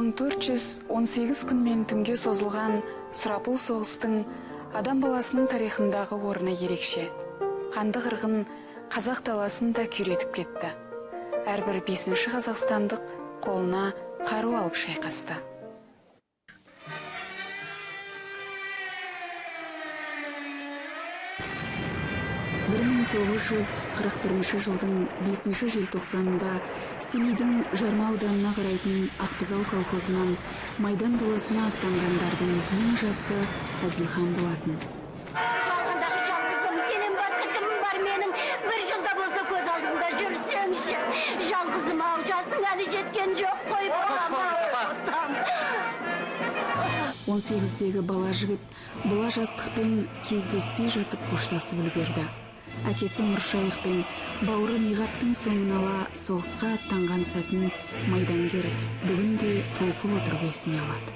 1418 күн мен түнге созылған сұрапыл соғыстың адам баласының тарихындағы орны ерекше. Қанды қырғын қазақ даласын да күйретіп кетті. Әрбір 5-ші қазақстандық қолына қару алып шайқасты. Бір 1941 жылдың 5 желтоқсанында Семейдің Жарма ауданына қарайтын Ақбұзау колхозынан майдан даласына аттанғандардың ең жасы Әзілхан болатын. Жалғандағы жалғызым, сенен басқа кімім бар менің? Бір жылда болса көз алдымда жүрсеңші. Жалғызым ау, жасың әлі жеткен жоқ қой, балам ау. 18-дегі бала жігіт бұла жастықпен кездеспей жатып қоштасып үлгерді. Әкесі Нұршайық пен бауыры Ниғаттың соңын ала соғысқа аттанған сәтін майдангер бүгінде толқып отырып есіне алады.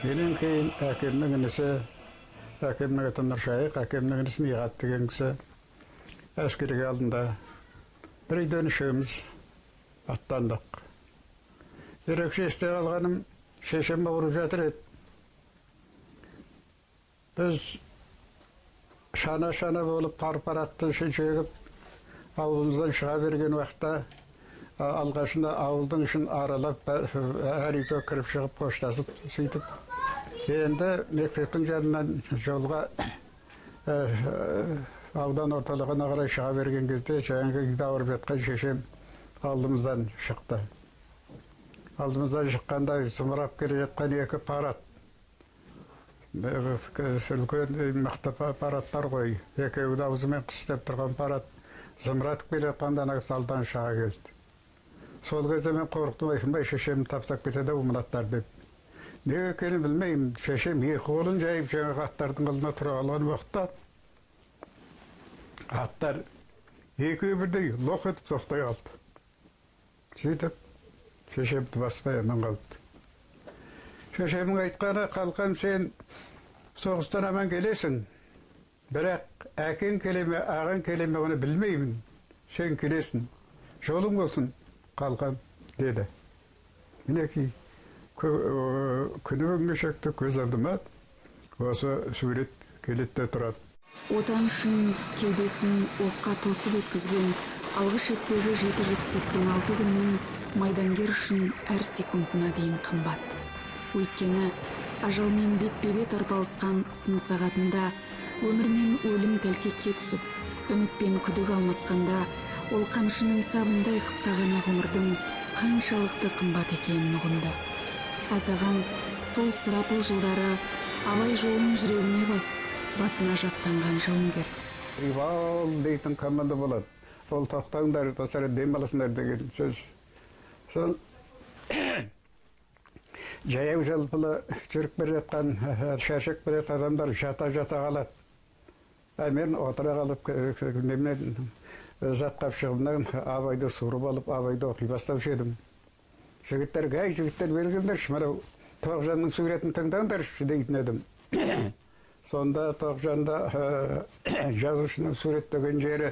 Менен кейін әкемнің інісі, әкемнің аты Нұршайық, әкемнің інісі Ниғат деген кісі әскерге алынды. Бір үйден үшеуміз аттандық. Ерекше есте қалғаным, шешем ауырып жатыр еді. Біз шана-шана болып пар-паратты жегіп ауылымыздан шыға берген уақытта алғашында ауылдың ішін аралап әр үйге кіріп шығып қоштасып сөйтіп енді мектептің жанынан жолға аудан орталығына қарай шыға берген кезде жаңағы үйде ауырып жатқан шешем алдымыздан шықты. Алдымыздан шыққанда зымырап келе жатқан екі парат, үлкен мықты параттар ғой, екеуі де аузымен қыс істеп тұрған парат зымыратып келе жатқанда ана кісі алдан шыға келді. Сол кезде мен қорықтым, айқынбай шешемді таптап кетеді ау мынаттар деп. Неге екенін білмеймін, шешем екі қолын жайып жаңағы аттардың алдына тұра қалған уақытта аттар екеуі бірдей лоқ етіп тоқтай қалды. Сөйтіп шешемді баспай аман қалды. Шешемнің айтқаны, қалқам, сен соғыстан аман келесің, бірақ әкең келе ме, ағаң келе ме, оны білмеймін, сен келесің, жолың болсын, қалқам, деді. Мінекей, күні бүгінге шекті көз алдыма осы сурет келеді де тұрады. Отан үшін кеудесін оққа тосып өткізген алғы шептегі 786 күннің майдангер үшін әр секундына дейін қымбат. Өйткені ажалмен бетпе-бет арпалысқан сын сағатында өмір мен өлім тәлкекке түсіп, үміт пен күдік алмасқанда ол қамшының сабындай қысқа ғана ғұмырдың қаншалықты қымбат екенін ұғынды. Азаған сол сұрапыл жылдары Абай жолын жүрегіне басып, басына жастанған жауынгер. Привал дейтін команда болады. Ол тоқтаңдар, достар, дем аласыңдар деген сөз. Сол жаяу жалпылы жүріп бара жатқан, шаршап бара жатқан адамдар жата-жата қалады. Мен отыра қалып, немен зат қапшығымнан Абайды суырып алып, Абайды оқи бастаушы едім. Жігіттер, әй, жігіттер, бергендерші, мынау Тоғжанның суретін тыңдаңдаршы дейтін едім. Сонда Тоғжанда жазушының суреттеген жері,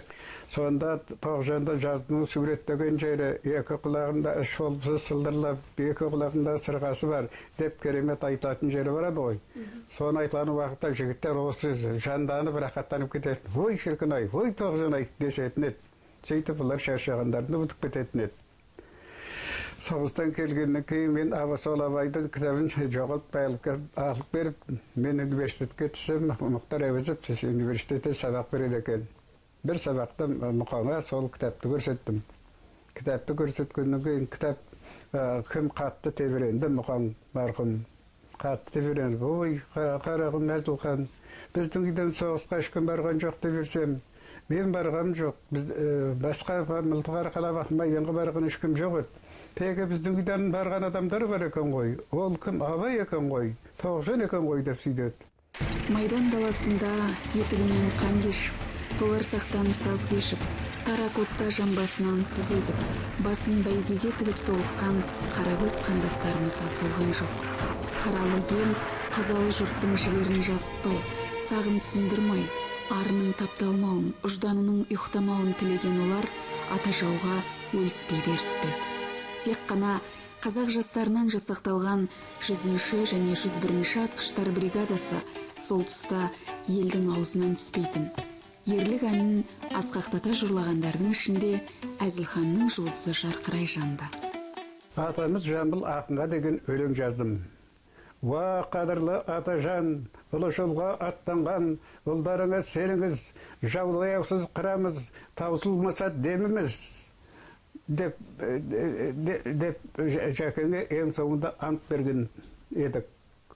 сонда Тоғжанда жазушының суреттеген жері, екі құлағында шолпысы сылдырлап, екі құлағында сырғасы бар деп керемет айтылатын жері бар еді ғой. Соны айтылған уақытта жігіттер осы жанданып, рахаттанып кететін. Ой, шіркін ай, ой, Тоғжан ай десетін еді. Сөйтіп бұлар шаршағандарын ұмытып кететін еді. Соғыстан келгеннен кейін мен сол Абайдың кітабын жоғалтпай алып беріп, мен университетке түссем, Мұхтар Әуезов университетте сабақ береді екен. Бір сабақта Мұқаңа сол кітапты көрсеттім. Кітапты көрсеткеннен кейін кітап кім қатты тебіренді, Мұқаң марқұм қатты тебіренді. Ой, қарағым Әзілхан, біздің үйден соғысқа ешкім барған жоқ деп жүрсем, мен барғам жоқ, біз басқа мылтық арқалап майданға барған ешкім жоқ еді. Пегі біздің үйден барған адамдар бар екен ғой, ол кім, Абай екен ғой, Тоғжан екен ғой деп сөйледі. Майдан даласында етігінен қан кешіп, толарсақтан саз кешіп, таракотта жамбасынан сыз өтіп, басын бәйгеге тігіп соғысқан қаракөз қандастарымыз аз болған жоқ. Қаралы ел, қазалы жұрттың жігерін жасытпай, сағын сындырмай, арының тапталмауын, ұжданының ұйықтамауын тілеген олар ата жауға өліспей беріспеді. Тек қана Қазақ жастарынан жасақталған 100-ші және 101-ші атқыштар бригадасы сол тұста елдің аузынан түспейтін. Ерлік әнін асқақтата жырлағандардың ішінде Әзілханның жұлдызы жарқырай жанды. Атамыз Жамбыл ақынға деген өлең жаздым. Уа, қадірлі атажан, ұлы жолға аттанған, ұлдарыңыз сеніңіз, жаулаяусыз қырамыз, таусылмаса деміміз деп Жәкеңе ең соңында ант берген едік.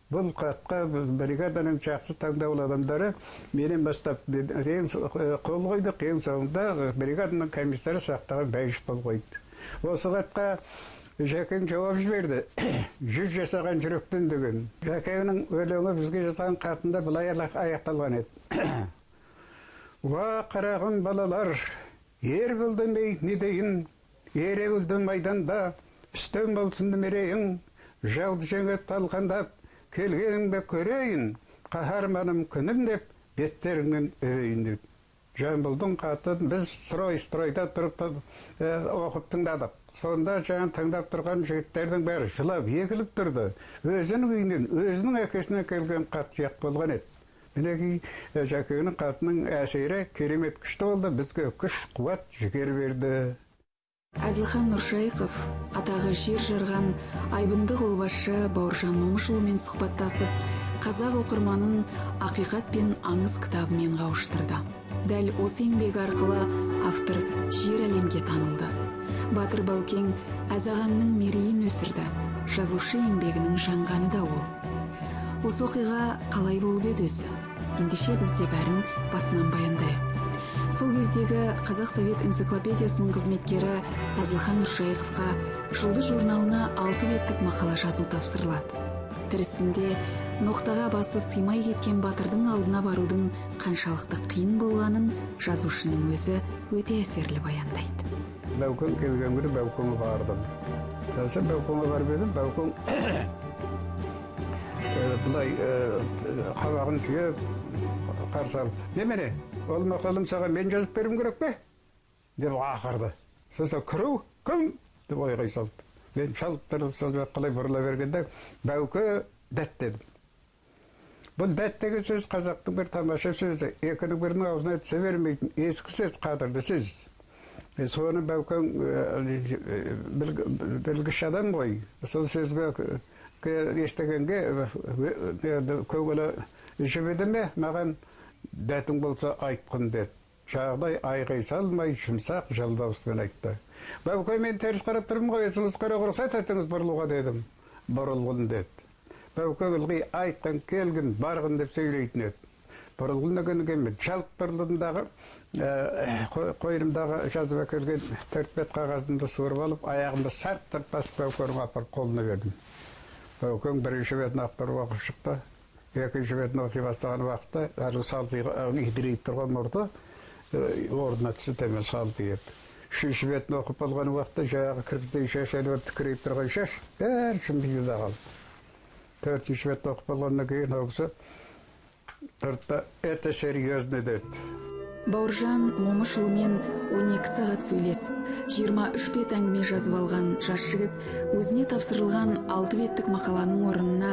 Бұл хатқа бригаданың жақсы таңдаулы адамдары менен бастап қол қойдық. Ең соңында бригаданың комиссары сақтаған Бәйішев қол қойды. Осы хатқа Жәкең жауап жіберді. 100 жасаған жүректен деген. Жәкеңнің өлеңі бізге жазған хатында былай аяқталған еді. Уа, қарағым балалар, ер болдым ей, не дейін, ере болдым майданда, үстем болсын мерейің, жауды жеңіп талқандап, келгеніңді көрейін, қаһарманым күнім деп, беттеріңнен өбейін деп. Жамбылдың хатын біз строй-стройда тұрып оқып тыңдадық. Сонда жаңа тыңдап тұрған жігіттердің бәрі жылап егіліп тұрды. Өзінің үйінен, өзінің әкесінен келген хат сияқты болған еді. Мінекей, Жәкеңнің хатының әсері керемет күшті болды, бізге күш, қуат, жігер берді. Әзілхан Нұршайықов атағы жер жарған айбынды қолбасшы Бауыржан Момышұлымен сұхбаттасып, қазақ оқырманын Ақиқат пен аңыз кітабымен қауыштырды. Дәл осы еңбегі арқылы автор жер әлемге танылды. Батыр Баукең Әзағаңның мерейін өсірді. Жазушы еңбегінің жанғаны да ол. Осы оқиға қалай болып еді өзі? Ендеше біз де бәрін басынан баяндайық. Сол кездегі Қазақ Совет энциклопедиясының қызметкері Әзілхан Нұршайықовқа Жұлдыз журналына 6 беттік мақала жазу тапсырылады. Тірісінде ноқтаға басы сыймай кеткен батырдың алдына барудың қаншалықты қиын болғанын жазушының өзі өте әсерлі баяндайды. Бәукең келген күні Бәукеңе бардым. Сосын Бәукеңе барып едім, Бәукең былай қабағын түйіп қарсы алып, немене, ол мақаланы саған мен жазып беруім керек пе? Деп ақырды. Сосын кіру кім? Деп айғай салды. Мен шалып тұрып сол жаққа қалай бұрыла бергенде, Бәуке дәт дедім. Бұл дәт деген сөз қазақтың бір тамаша сөзі, екінің бірінің аузына түсе бермейтін ескі сөз, қадірлі сөз. Соны Бәукең білгіш адам ғой. Сол сөзге естігенге көңілі жібіді ме, маған дәтің болса айтқын деді. Жағдай айғай салмай, жұмсақ жылы дауыспен айтты. Бәуке, мен теріс қарап тұрмын ғой, өзіңіз қарауға рұқсат етіңіз бұрылуға дедім. Бұрылғын деді. Бәуке ылғи айтқын, келгін, барғын деп сөйлейтін еді. Бұрылғын дегеннен кейін мен жалт бұрылдым дағы, қойнымдағы жазып әкелген 4 бет қағазымды суырып алып, аяғымды сарт-сарт басып Бәукенің апарып қолына бердім. Бәукең бірінші бетін ақтарып оқып шықты. Екінші бетін оқи бастаған уақытта әлгі салпиға идірейіп тұрған мұрты орнына түсті, төмен салпиып. Үшінші бетін оқып болған уақытта жаңағы кірпіктей шаш, әлі бір тікірейіп тұрған шаш бәрі жымиды да қалды. Төртінші бетін оқып болғаннан кейін ол кісі тұрды, это серьезно деді. Бауыржан Момышұлымен 12 сағат сөйлесіп, 23 бет әңгіме жазып алған жас жігіт өзіне тапсырылған 6 беттік мақаланың орнына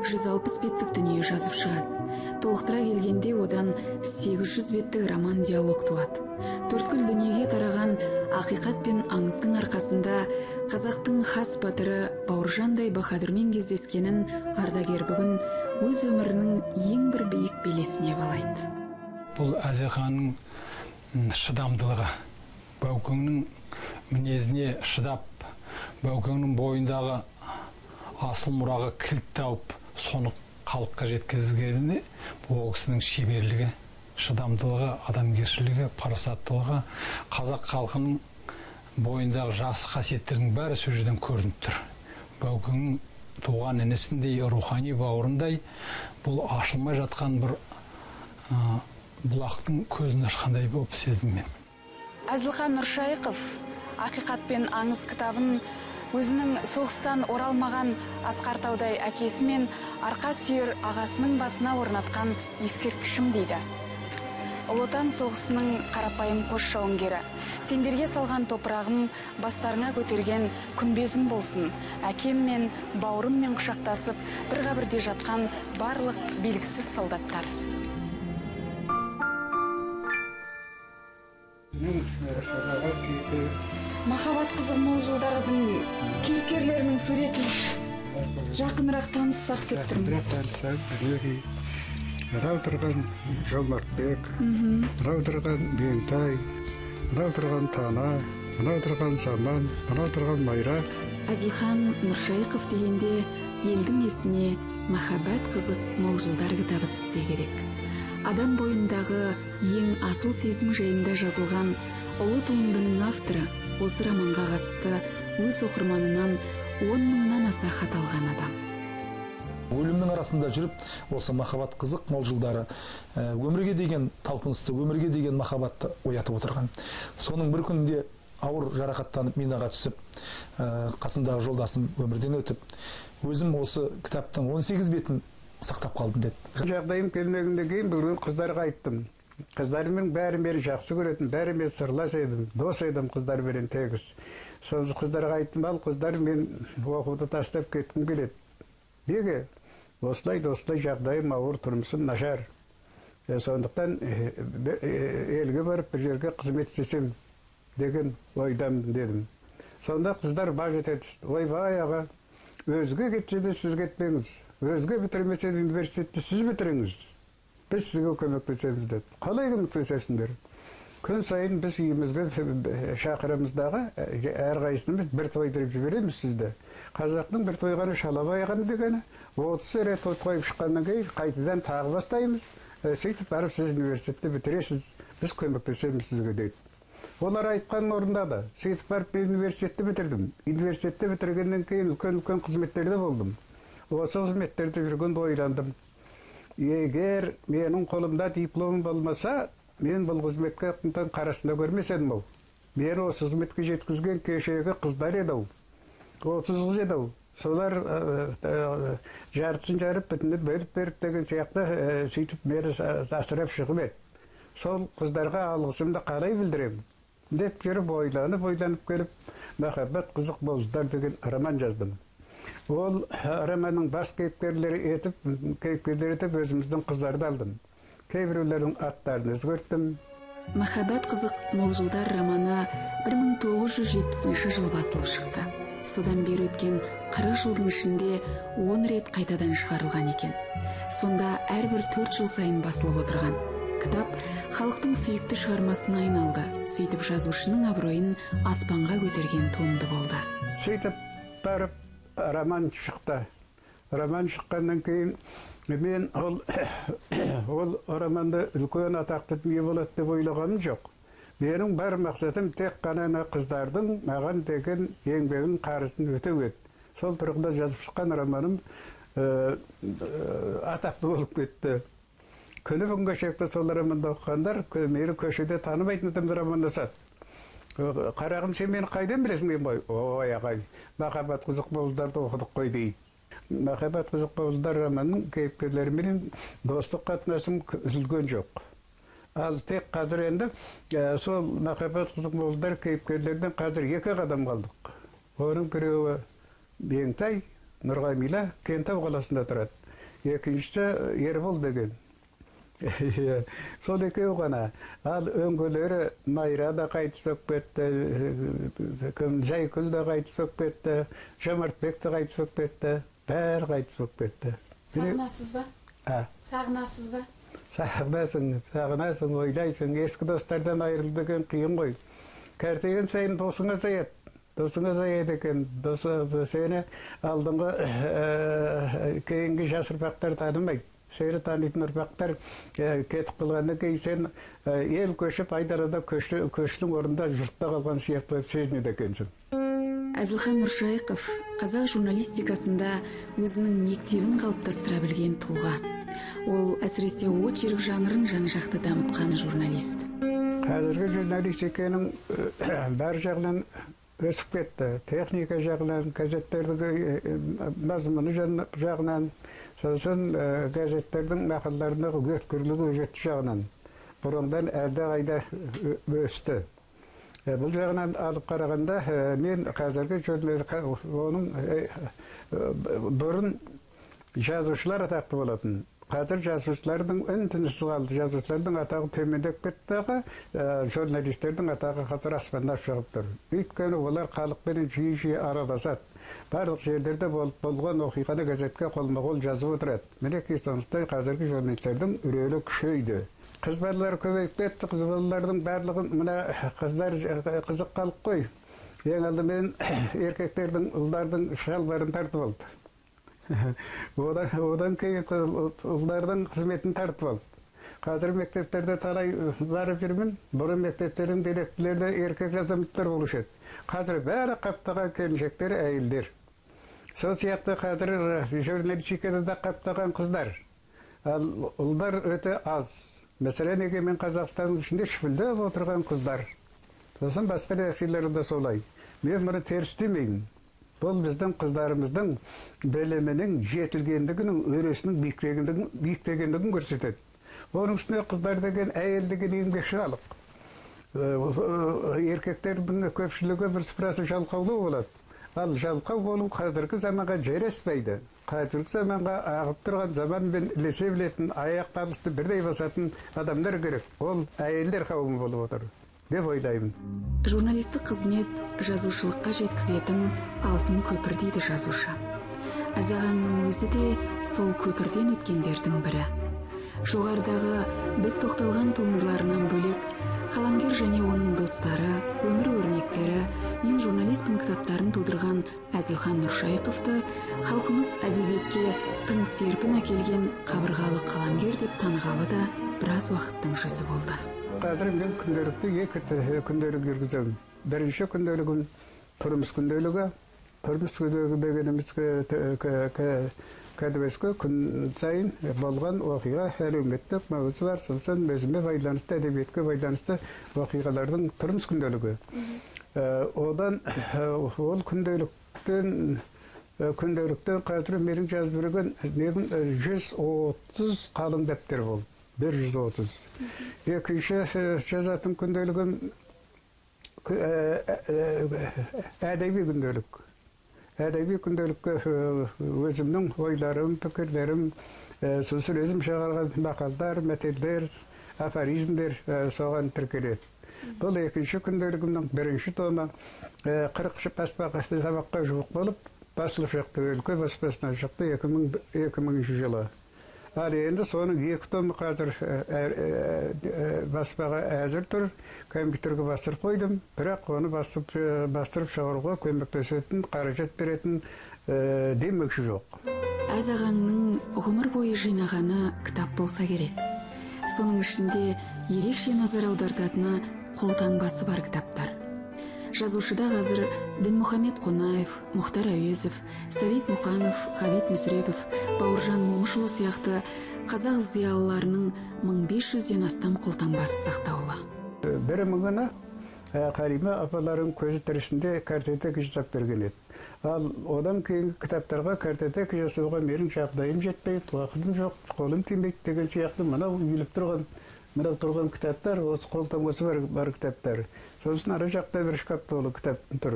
160 беттік дүние жазып шығады. Толықтыра келгенде одан 800 беттік роман диалог туады. Төрткүл дүниеге тараған ақиқат пен аңыздың арқасында қазақтың хас батыры Бауыржандай баһадүрмен кездескенін ардагер бүгін өз өмірінің ең бір биік белесіне балайды. Бұл Әзілханның шыдамдылығы, Бәукеңнің мінезіне шыдап, Бәукеңнің бойындағы асыл мұраға кілт тауып, соны халыққа жеткізгеніне бұл ол кісінің шеберлігі, шыдамдылығы, адамгершілігі, парасаттылығы, қазақ халқының бойындағы жақсы қасиеттердің бәрі сол жерден көрініп тұр. Бәукеңнің туған інісіндей, рухани бауырындай бұл ашылмай жатқан бір бұлақтың көзін ашқандай болып сездім мен. Әзілхан Нұршайықов Ақиқат пен аңыз кітабын өзінің соғыстан оралмаған асқар таудай әкесі мен арқа сүйер ағасының басына орнатқан ескерткішім дейді. Ұлы Отан соғысының қарапайым қос жауынгері. Сендерге салған топырағым, бастарыңа көтерген күмбезім болсын. Әкем мен бауырыммен құшақтасып, бір қабірде жатқан барлық белгісіз солдаттар. Махаббат қызық мол жылдардың кейіпкерлерінің суретін жақынырақ таныссақ деп тұрмын. Жақынырақ таныссақ, мінекей. Мынау тұрған Жомартбек, мынау тұрған Меңтай, мынау тұрған Тана, мынау тұрған Заман, мынау тұрған Майра. Әзілхан Нұршайықов дегенде елдің есіне махаббат қызық мол жылдар кітабы түссе керек. Адам бойындағы ең асыл сезім жайында жазылған ұлы туындының авторы осы романға қатысты өз оқырманынан 10 мыңнан аса хат алған адам. Өлімнің арасында жүріп, осы махаббат қызық мол жылдары өмірге деген талпынысты, өмірге деген махаббатты оятып отырған. Соның бір күнінде ауыр жарақаттанып минаға түсіп, қасымдағы жолдасым өмірден өтіп, өзім осы кітаптың 18 бетін сақтап қалдым деді. Жағдайым келмегеннен кейін бүгін қыздарға айттым. Қыздарымның бәрі мені жақсы көретін, бәрімен сырлас едім, дос едім қыздарменен тегіс. Сол қыздарға айттым, ал қыздар, мен оқуды тастап кеткім келеді. Неге? Осылай осылай жағдайым ауыр, тұрмысым нашар. Сондықтан елге барып бір жерге қызмет істесем деген ойдамын дедім. Сонда қыздар баж етеді. Ойбай аға, өзге кетсе де сіз кетпеңіз. Өзге бітірмесе де университетті сіз бітіріңіз. Біз сізге көмектесеміз деді. Қалай көмектесесіңдер? Күн сайын біз үйімізге шақырамыздағы әрқайсымыз бір тойдырып жібереміз сізді. Қазақтың бір тойғаны шалабайғаны дегені, 30 рет той тойып шыққаннан кейін қайтадан тағы бастаймыз. Сөйтіп барып сіз университетті бітіресіз, біз көмектесеміз сізге деді. Олар айтқанын орындады. Сөйтіп барып мен университетті бітірдім. Университетті бітіргеннен кейін үлкен-үлкен қызметтерде болдым. Осы қызметтерде жүргенде ойландым. Егер менің қолымда дипломым болмаса, мен бұл қызметке қарасында көрмес едім ау. Мені осы қызметке жеткізген кешегі қыздар еді ау. 30 қыз еді ау. Солар жартысын жарып, бүтініп бөліп беріп деген сияқты сөйтіп мені асырап шығып еді. Сол қыздарға алғысымды қалай білдіремін деп жүріп ойланып келіп, махаббат қызық мол жылдар деген роман жаздым. Ол романның бас кейіпкерлері етіп өзіміздің қыздарды алдым. Кейбіреулердің аттарын өзгерттім. Махаббат қызық мол жылдар романы 1970 жылы басылып шықты. Содан бері өткен 40 жылдың ішінде 10 рет қайтадан шығарылған екен. Сонда әрбір 4 жыл сайын басылып отырған. Кітап халықтың сүйікті шығармасына айналды. Сөйтіп жазушының абыройын аспанға көтерген туынды болды. Сөйтіп барып роман шықты. Роман шыққаннан кейін мен ол романды үлкен атақты дүние болады деп ойлағаным жоқ. Менің бар мақсатым тек қана қыздардың маған деген еңбегін қарызын өтеу еді. Сол тұрғыда жазып шыққан романым атақты болып кетті. Күні бүгінге шекті сол романды оқығандар мені көшеде танымайтын адамдар амандасады. Қарағым, сен мені қайдан білесің деймін ғой. Ой, ағай, махаббат қызық мол жылдарды оқыдық қой дейді. Махаббат қызық мол жылдар романының кейіпкерлеріменен достық қатынасым үзілген жоқ. Ал тек қазір енді сол махаббат қызық мол жылдар кейіпкерлерден қазір 2 қадам қалдық. Оның біреуі Меңтай, Нұрғамила, Кентау қаласында тұрады. Екіншісі Ербол деген. Сол екеуі ғана. Ал өңгелері Майра да қайтыс болып кетті, Жайкүл де қайтыс болып кетті, Жомартбек те қайтыс болып кетті, бәрі қайтыс болып кетті. Сағынасыз ба? Сағынасыз ба? Сағынасың, сағынасың, ойлайсың. Ескі достардан айырылды деген қиын ғой. Кәртейген сайын досың азаяды. Досың азаяды екен. Досы сені алдыңғы кейінгі жас ұрпақтар танымайды. Сені танитын ұрпақтар кетіп қалғаннан кейін сен ел көшіп айдарада көштің орнында жұртта қалған сияқты болып сезінеді екенсің. Әзілхан Нұршайықов қазақ журналистикасында өзінің мектебін қалыптастыра білген тұлға. Ол әсіресе очерк жанрын жан-жақты дамытқан журналист. Қазіргі журналистиканың бәр жағынан өсіп кетті. Техника жағынан, газеттердің мазмұны жағынан, сосын газеттердің мақалаларындағы өткірлігі өжетті жағынан. бұрындан әлдеқайда өсті. Бұл жағынан алып қарағанда, мен қазіргі оның бұрын жазушылар атақты болатын. Қазір жазушылардың үн-түнсіз қалды, жазушылардың атағы төмендеп кетті, журналистердің атағы қазір аспандап шығып тұр. Өйткені олар халықпенен жиі-жиі араласады. Барлық жерлерде болған оқиғаны газетке қолма-қол жазып отырады. Мінекей, сондықтан қазіргі журналистердің рөлі күшейді. Қыз балалар көбейіп кетті, қыз балалардың барлығын мына қыздар қызық қалып қой. Ең алдымен еркектердің, ұлдардың шалбарын тартып алды. Одан кейін ұлдардың қызметін тартып алды. Қазір мектептерде талай барып жүрмін. Бұрын мектептердің директорлері еркек азаматтар болушы еді. Қазір бәрі қаптаған келіншектер, әйелдер. Сол сияқты қазір журналистикада да қаптаған қыздар. Ал ұлдар өте аз. Мәселен, Егемен Қазақстанның ішінде шүпілдеп отырған қыздар. Сосын басқа редакцияларда солай. Мен мұны теріс демеймін. Бұл біздің қыздарымыздың білімінің жетілгендігінің, өресінің биіктегендігін көрсетеді. Оның үстіне қыздар деген, әйел деген еңбекші халық. Еркектердің көпшілігі бір сыпырасы жалқаулау болады. Ал жалқау болу қазіргі заманға жараспайды. Қазіргі заманға ағып тұрған заманмен ілесе білетін, аяқ талысты бірдей басатын адамдар керек. Ол әйелдер қауымы болып отыр деп ойлаймын. Журналистік қызмет жазушылыққа жеткізетін алтын көпір дейді жазушы. Әзағаңның өзі де сол көпірден өткендердің бірі. Жоғарыдағы біз тоқталған туындыларынан бөлек, қаламгер және оның достары, өмір өрнектері мен журналистпін кітаптарын тудырған Әзілхан Нұршайықовты халқымыз әдебиетке тың серпін әкелген қабырғалы қаламгер деп танығалы да біраз уақыттың жүзі болды. Қазір мен күнделікті екі күнделік жүргіземін. Бірінші күнделігім тұрмыс күнделігі. Тұрмыс күнделігі дегеніміз кәдімгі күн сайын болған оқиға, әлеуметтік маңызы бар, сосын өзіме байланысты, әдебиетке байланысты оқиғалардың тұрмыс күнделігі. Одан ол күнделіктен қазір менің жазып жүрген 130 қалың дәптер болды. 130. Екінші жазатын күнделігім әдеби күнделік. Әдеби күнделікке өзімнің ойларым, пікірлерім, сосын өзім шығарған мақалдар, мәтелдер, афоризмдер соған тіркеледі. Бұл екінші күнделігімнің бірінші томы 40 баспа сабаққа жуық болып басылып шықты, өлке баспасынан шықты 2000 жылы. Ал енді соның екі томы қазір баспаға әзір тұр, компьютерге бастырып қойдым, бірақ оны бастырып шығаруға көмектесетін, қаражат беретін демеуші жоқ. Әзағаңның ғұмыр бойы жинағаны кітап болса керек. Соның ішінде ерекше назар аудартатыны қолтаңбасы бар кітаптар. Жазушыда қазір Дінмұхамед Қонаев, Мұхтар Әуезов, Сәбит Мұқанов, Ғабит Мүсірепов, Бауыржан Момышұлы сияқты қазақ зиялыларының 1500-ден астам қолтаңбасы сақтаулы. Бір мыңына Қалима апаларының көзі тірісінде картотека жасап берген еді. Ал одан кейінгі кітаптарға картотека жасауға менің жағдайым жетпейді, уақытым жоқ, қолым тимейді деген сияқты мынау үйіліп тұрған, мынау тұрған кітаптар, осы қолтаңбасы бар кітаптар. Сосын ары жақта бір шкаф толы кітап тұр.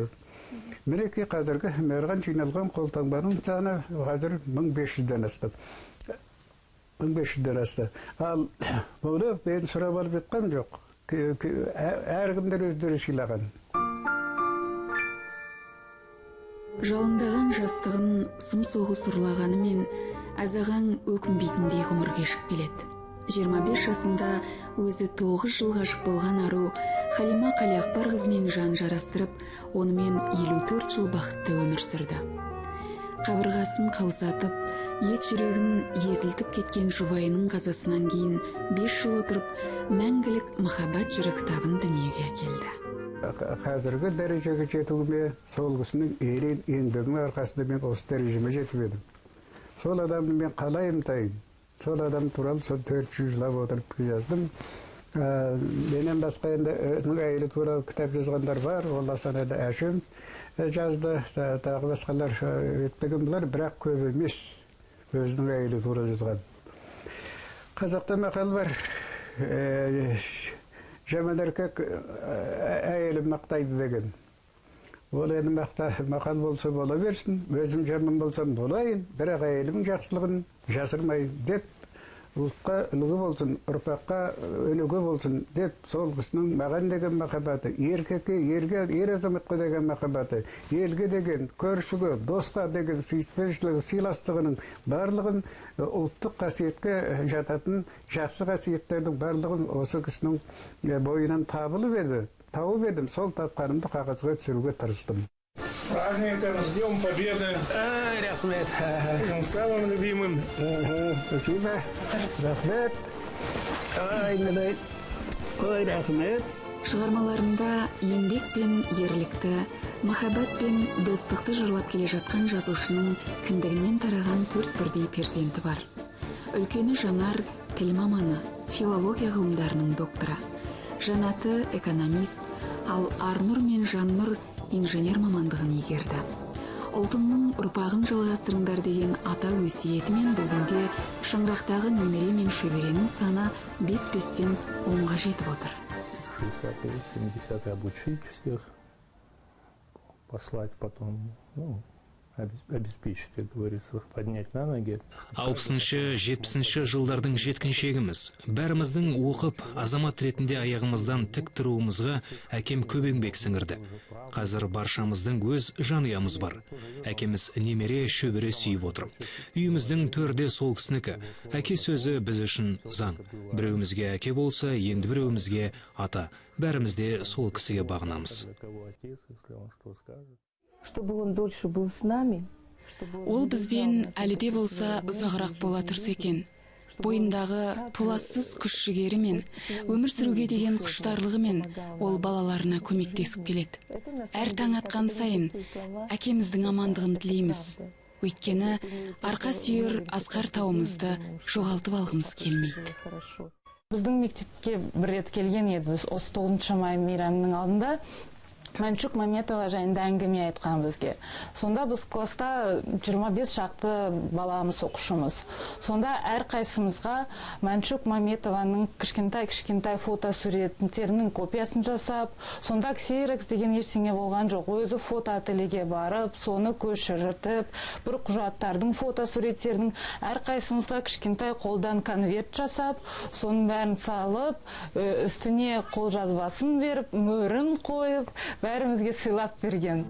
Мінекей қазіргі маған жиналған қолтаңбаның саны қазір 1500-ден асты. 1500-ден асты. Ал бұны мен сұрап алып жатқан жоқ. Әркімдер өздері сыйлаған. Жалындаған жастығын сұм соғыс ұрлағанымен Әзағаң өкінбейтіндей ғұмыр кешіп келеді. 25 жасында өзі 9 жыл ғашық болған ару Халима Қалиақпар қызымен жан жарастырып, онымен 54 жыл бақытты өмір сүрді. Қабырғасын қаусатып, ет жүрегін езілтіп кеткен жұбайының қазасынан кейін 5 жыл отырып, мәңгілік махаббат жыры кітабын дүниеге әкелді. Қазіргі дәрежеге жетуіме сол кісінің ерен еңбегінің арқасында мен осы дәрежеме жетіп едім. Сол адамды мен қалай ұмытайын? Сол адам туралы сол 400 жылап отырып жаздым. Менен басқа енді өзінің әйелі туралы кітап жазғандар бар. Ол Асанәлі Әшім жазды, тағы басқалар етпеген бұлар, бірақ көп емес өзінің әйелі туралы жазған. Қазақта мақал бар: Жаман еркек әйелін мақтайды деген. Ол енді мақал болса бола берсін, өзім жаман болсам болайын, бірақ әйелімнің жақсылығын жасырмайын деп, ұлтқа үлгі болсын, ұрпаққа өнеге болсын деп, сол кісінің маған деген махаббаты, еркекке, ерге, ер азаматқа деген махаббаты, елге деген, көршіге, досқа деген сүйіспеншілігі, сыйластығының барлығын, ұлттық қасиетке жататын жақсы қасиеттердің барлығын осы кісінің бойынан табылып еді. Тауып едім, сол тапқанымды қағазға түсіруге тырыстым. Праздником, с Днем Победы! Ай, рахмет! Самым любимым! Спасибо! Рахмет! Ай, мынай! Ой, рахмет! Шығармаларында еңбек пен ерлікті, махаббат пен достықты жырлап келе жатқан жазушының кіндігінен тараған 4 бірдей перзенті бар. Үлкені Жанар тіл маманы, филология ғылымдарының докторы. Жанаты экономист, ал Арнұр мен Жаннұр инженер мамандығын игерді. Ұлтымның ұрпағын жалғастырыңдар деген ата өсиетімен бүгінде шаңырақтағы немере мен шөберенің саны 5-5-тен 10-ға жетіп отыр. 60-е, 70-е обучить всех, послать потом, ну, обеспечить, как говорится, поднять на ноги. 60-шы, 70-ші жылдардың жеткіншегіміз. Бәріміздің оқып, азамат ретінде аяғымыздан тік тұруымызға әкем көп еңбек сіңірді. Қазір баршамыздың өз жанұямыз бар. Әкеміз немере, шөбере сүйіп отыр. Үйіміздің төрде сол кісінікі. Әке сөзі біз үшін заң. Біреуімізге әке болса, енді біреуімізге ата. Бәріміз де сол кісіге бағынамыз. Чтобы он дольше был с нами, Ол бізбен әлі де болса ұзағырақ бола тұрса екен. Бойындағы толассыз күш-жігерімен, өмір сүруге деген құштарлығымен ол балаларына көмектесіп келеді. Әр таң атқан сайын әкеміздің амандығын тілейміз. Өйткені арқа сүйер асқар тауымызды жоғалтып алғымыз келмейді. Біздің мектепке бір рет келген еді, осы 9 май мейрамының алдында. Мәншүк Мәметова жайында әңгіме айтқан бізге. Сонда біз класста 25 шақты баламыз, оқушымыз. Сонда әрқайсымызға Мәншүк Мәметованың кішкентай-кішкентай фотосуреттерінің копиясын жасап, сонда ксерокс деген ештеңе болған жоқ. Өзі фотоательеге барып, соны көшіртіп, бір құжаттардың фотосуреттерінің әрқайсымызға кішкентай қолдан конверт жасап, соның бәрін салып, үстіне қолжазбасын беріп, мөрін қойып, бәрімізге сыйлап берген.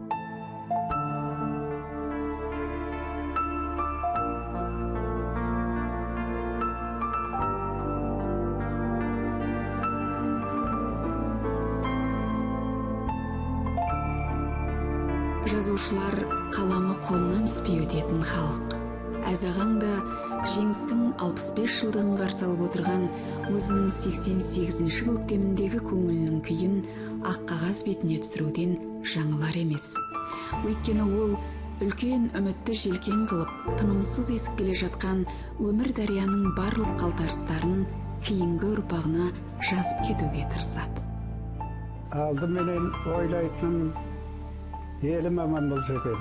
Жазушылар қаламы қолынан түспей өтетін халық. Әзағаң да жеңістің 65 жылдығын қарсы алып отырған өзінің 88-ші көктеміндегі көңілінің күйін ақ қағаз бетіне түсіруден жаңылар емес. Өйткені ол үлкен үмітті желкен қылып, тынымсыз есіп келе жатқан өмір дарияның барлық қалтарыстарын кейінгі ұрпағына жазып кетуге тырысады. Алдыменен ойлайтыным, елім аман болса екен,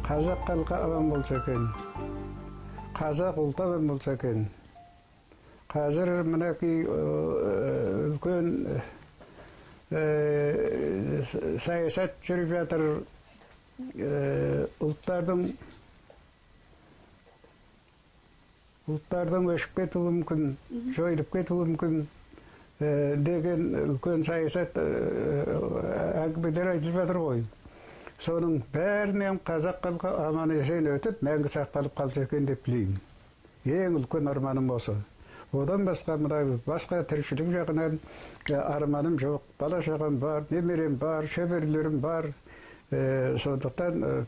қазақ халқы аман болса екен, қазақ ұлты аман болса екен. Қазір мінекей үлкен саясат жүріп жатыр, ұлттардың өшіп кетуі мүмкін, жойылып кетуі мүмкін деген үлкен саясат әңгімелер айтылып жатыр ғой. Соның бәрінен қазақ халқы аман есен өтіп, мәңгі сақталып қалса екен деп тілеймін. Ең үлкен арманым осы. Одан басқа мына басқа тіршілік жағынан арманым жоқ. Бала шағам бар, немерем бар, шөберелерім бар. Сондықтан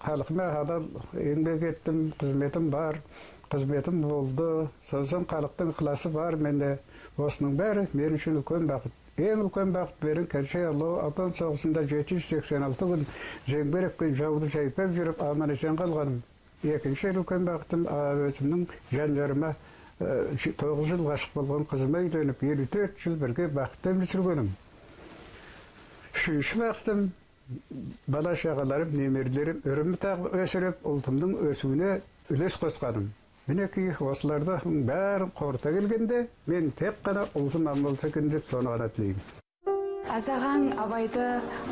халқыма адал еңбек еттім, қызметім бар, қызметім болды. Сосын халықтың ықыласы бар менде. Осының бәрі мен үшін үлкен бақыт. Ең үлкен бақыт менің Кәршей Ұлы Отан соғысында 786 күн зеңбірекпен жауды жайпап жүріп аман есен қалғаным. Екінші үлкен бақытым өзімнің жан жарыма 9 жыл ғашық болған қызыма үйленіп 54 жыл бірге бақытты өмір сүргенім. Үшінші бақытым бала шағаларым, немерелерім өрімді тағып өсіріп, ұлтымның өсуіне үлес қосқаным. Мінекей, осылардың бәрін қорыта келгенде, мен тек қана ұлтым аман болса екен деп соны ғана тілеймін. Әзағаң Абайды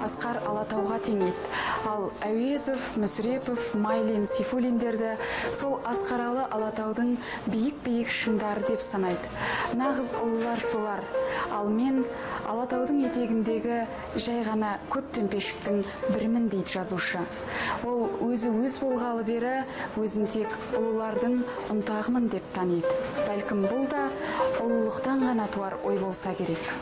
асқар Алатауға теңейді. Ал Әуезов, Мүсірепов, Майлин, Сейфуллиндерді сол асқаралы Алатаудың биік-биік шыңдары деп санайды. Нағыз ұлылар солар. Ал мен Алатаудың етегіндегі жай ғана көп төмпешіктің бірімін, дейді жазушы. Ол өзі өз болғалы бері өзін тек ұлылардың ұнтағымын деп таниды. Бәлкім, бұл да ұлылықтан ғана туар ой болса керек.